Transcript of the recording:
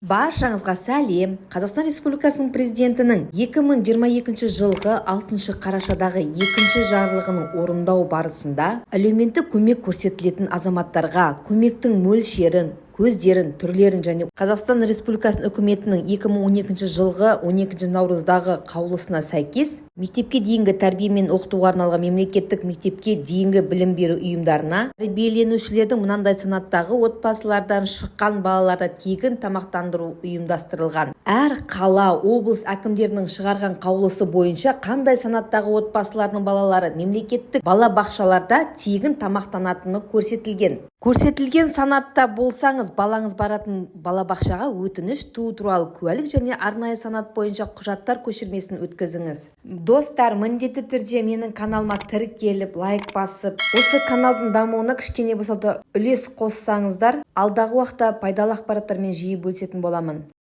Баршаңызға сәлем! Қазақстан Республикасының Президентінің 2022 жылғы 6 қарашадағы екінші жарлығының орындау барысында әлеуметтік көмек көрсетілетін азаматтарға көмектің мөлшерін, көздерін, түрлерін және Қазақстан Республикасының Үкіметінің 2012 жылғы 12 наурыздағы қаулысына сәйкес, мектепке дейінгі тәрбие мен оқытуға арналған мемлекеттік мектепке дейінгі білім беру ұйымдарына тәрбиеленушілердің мынандай санаттағы отбасылардан шыққан балаларды тегін тамақтандыру ұйымдастырылған. Әр қала, облыс әкімдерінің шығарған қаулысы бойынша қандай санаттағы отбасылардың балалары мемлекеттік балабақшаларда тегін тамақтанатыны көрсетілген. Көрсетілген санатта болсаңыз, балаңыз баратын балабақшаға өтініш, туу туралы куәлік және арнайы санат бойынша құжаттар көшірмесін өткізіңіз. Достар, міндетті түрде менің каналыма тіркеліп, лайк басып, осы каналдың дамуына кішкене болса да үлес қоссаңыздар, алдағы уақытта пайдалы ақпараттармен жиі бөлісетін боламын.